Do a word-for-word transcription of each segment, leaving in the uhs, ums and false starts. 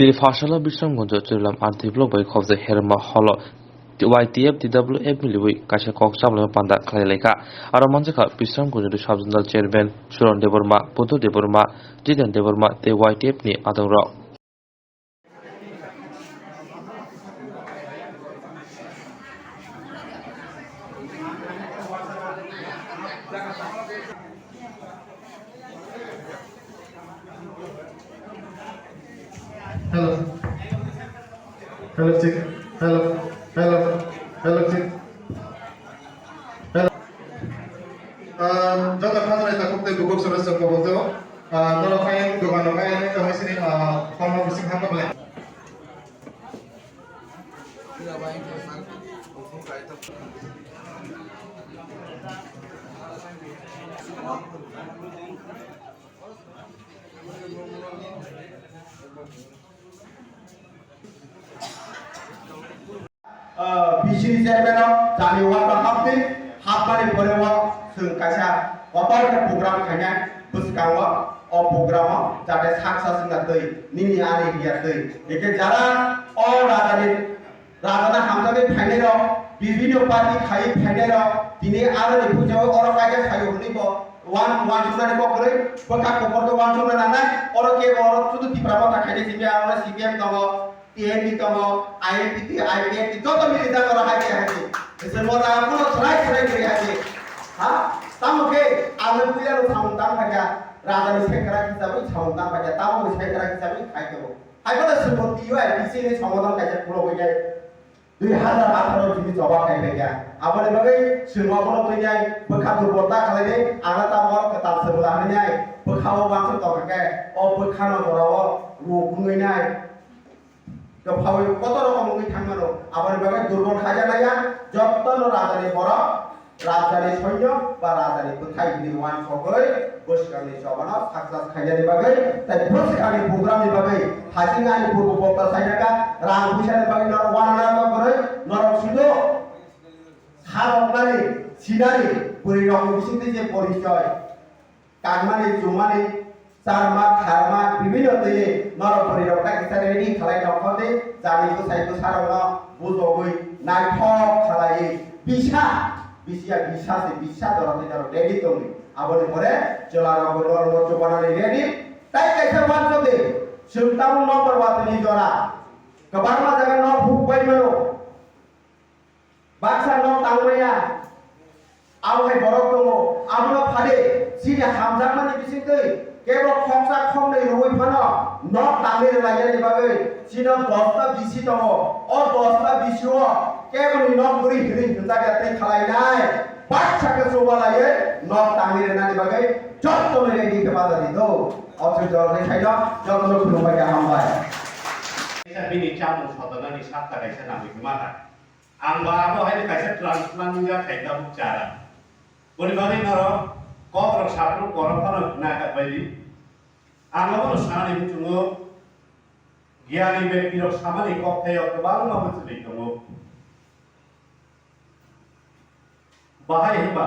Tei Pharsala Bisramganj Churilam R D block bai khobjak Herma Hall o Y T F T W F miliwi kaisa kok chamlaima panda khlai laikha. Aro manjakha Bisramganj Sub Zonal Chairman Suron Debbarma, Budho Debbarma, Jiten Debbarma tei Y T F ni adongrok. Hello. Hello, check. Hello. Hello. Hello, check. Hello. Ah, joto khajna takhuk tei bukhuk sodosyo kobokjao. Ah, norok ayang dogan rok ayang tongwi sini, ah, form bising hapna belai. Ah, B C ni chairman o jani wata hapdi, hapmani pore o chwng kaisa kotor khe program khainai bwskango, o program o jate sak sak swngna twi nini ani hiya twi. Eke jara o rajani Rajana hamjakgwi phainairok, bibhinno party khaiwi phainairok, tini aroni phuijao oro kaisa sayo hwnwi bo wan-, wansuknani kok kwrwi, bwkha kuphurkhe wansukna nangnai, oro kebo oro sudu Tipra Motha khainai simi aro C P M tongo, T N P tongo, I N P T, I P F T, joto mili jak oro hai khe hai khe. Bwswk moja phano swrai swrai kwrwi hai khe. Ha? Tamo khe ang puilano samung tang phaikha, rajani sekra hisabwi samung tang phaikha, tamo khe sekra hisabwi khai tongo. Hai phano chwngbo T U I P C ni somodan kaisa khulogwi nai. Dui hazar atharo simi choba khai phaikha. Aboni bagwi chwngbo bono twi nai bwkha durbol ta khlai di, ang tamo kwtal chwngla hwnwi nai. Bwkha o uansuk tongkha khe o bwkha no jora o ruk wngwi nai. Kwphaui kotor rokom wngwi thang mano. Aboni bagwi durbol khaijak nai ya, jotto no rajani borok Rajani soinyo ba rajani bwthai hwnwi uansugwi bwskangni chobano success khainani bagwi tei bwskangni programni bagwi hasing ani purbo bokta sainaka rang puisani bagwi norok uanana tongkhorwi norok sudo saroknani sinani bwrwirokni bisingtwi je porichoi Kangmani, chumani, charma, kharma, bibhinno twi norok bwrwirok ta kisa ready khalai tongkha di, jani bwsai bwsarokno bujogwi naithok khalaiwi bisa, bisiya bisa se bisa jora twi norok ready tongwi. Aboni pore chwlarokbo norokno chubanani ready. Tai kaisa uansuk di, chwng tabuk nokbar watwini jora kwbangma jaga nok huk pai mano. Baksa nok tangmaya, abo hai borok tongo, abono phade, chini hamjakmani bisingtwi kebo khoksa khoknwi rwui phano nok tangwi rwlainani bagwi chino dosta bisi tongo. O dosta bisio keboni nok kwrwi hinwi hwnjakya tei khalainai baksa khe chubalaiwi nok tangwi rwnani bagwi jotono ready khe bajadi do. O chwng joroknwi khaino jotono khulumbai khe hambai. Kaisa bini chamung sotonani sakta kaisa nangwi kwmata. Ang ba abo hai kaisa transplant wngya khai tabuk chara. Boni bagwi norok kok rok saphuru korok phano naithok bai di. Ang abono sanani muchungo giyani bekti rok samani kok thaio kwbangma bwchwlwi tongo. Bahai hwnba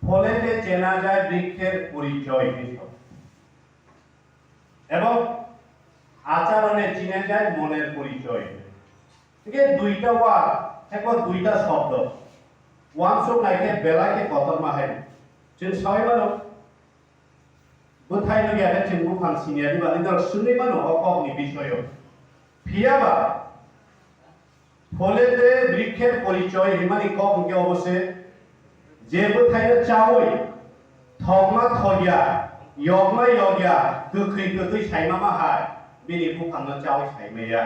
ফলেতে চেনা যায় বৃক্ষের পরিচয় এবং আচরণে চিনা যায় মনের পরিচয়। Hingke duita word, heko duita shobdo. Uansuk naikhe belai khe kotorma hai. Chwng saui mano, bwthai no yakhe chwng buphang siniya diba, nini swngwi mano o kokni bisoyo. Phiyaba, ফলেতে বৃক্ষের পরিচয় himani kok hingke obo se, je bwthaino chaui, thokma thokya, yokma yokya, kwkhwi kwtwi saima ma hai, bini buphangno chaui saimaya.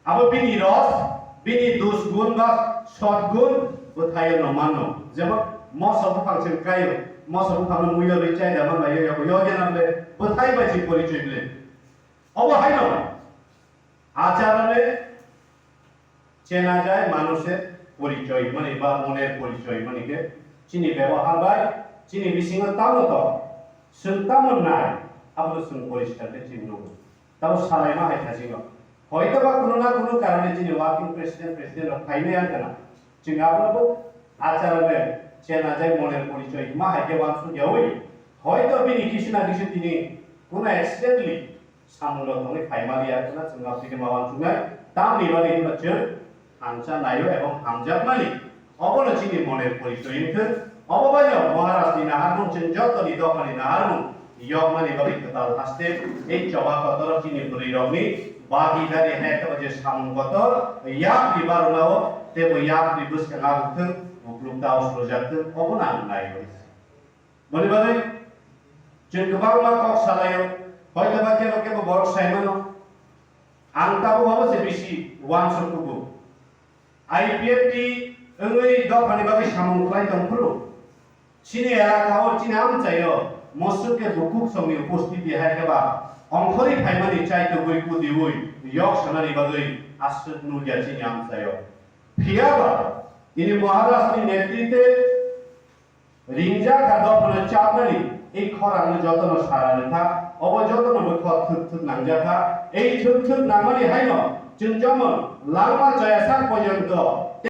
Abo bini ros, bini dusgun ba sotgun bwthaino mano. Jemon moso buphang chwng kaio, moso buphangno muiyo rwi chaida manlaiyo, yokya nang le bwthai bai se porichoi le. Obo haino, আচরণে চেনা যায় মানুষের পরিচয়, মানে বা মনের পরিচয়, মানে ke chini bebohar bai, chini bisingo tamo to, chwng tamo nai, abono chwng poriskar khe chini nugo. Tamo salaima hai thajingo. Hoito ba kuno na kuno karone chini working president, president rok phaimaya wngkha na. Chwng abono bo achar bai chena jai moner porichoi ma hai khe uansuk yaui. Hoito bini kisu na kisu tini Kuno accidentally samung rok tongwi phaimaliya, kuno chwng no tini ma uansuknai, tamni bagwi hwnba chwng hamsa naio ebong hamjakmani. Obono chini monir porichoi wngthwng. Obo baino Maharaj ni naharmung, chwng jotoni dophani naharmung yokmani bagwi kwtal haste ei choba kotor chini bwrwi rokni bagi gari hai khe je samung kotor yapri barunao teibo yapri bwskang abwkthwng, ukluk tao srojakthwng, obono ang naiwi. Boni bagwi chwng kwbangma kok salaio, hoitoba kebo kebo borok saimano, ang tabuk obo se bisi uansuk kugo. I P F T wngwi dophani bagwi samung khlai tong phuru, chini elaka o, chini amchaio mosuk khe bukhuk songni upostiti hai khe ba ongkhorwi phaimani chaitugwi kudiwi yok sanani bagwi aswk nukya chini amchaio. Phiyaba tini Maharaj ni netrite ringjak kha dophano chapnani, ei khorang no jotono sara rwkha, obo jotono bo khor thwk thwk nangjak kha. Ei thwk thwk nangmani haino chwng jemon langma chaya sak porjonto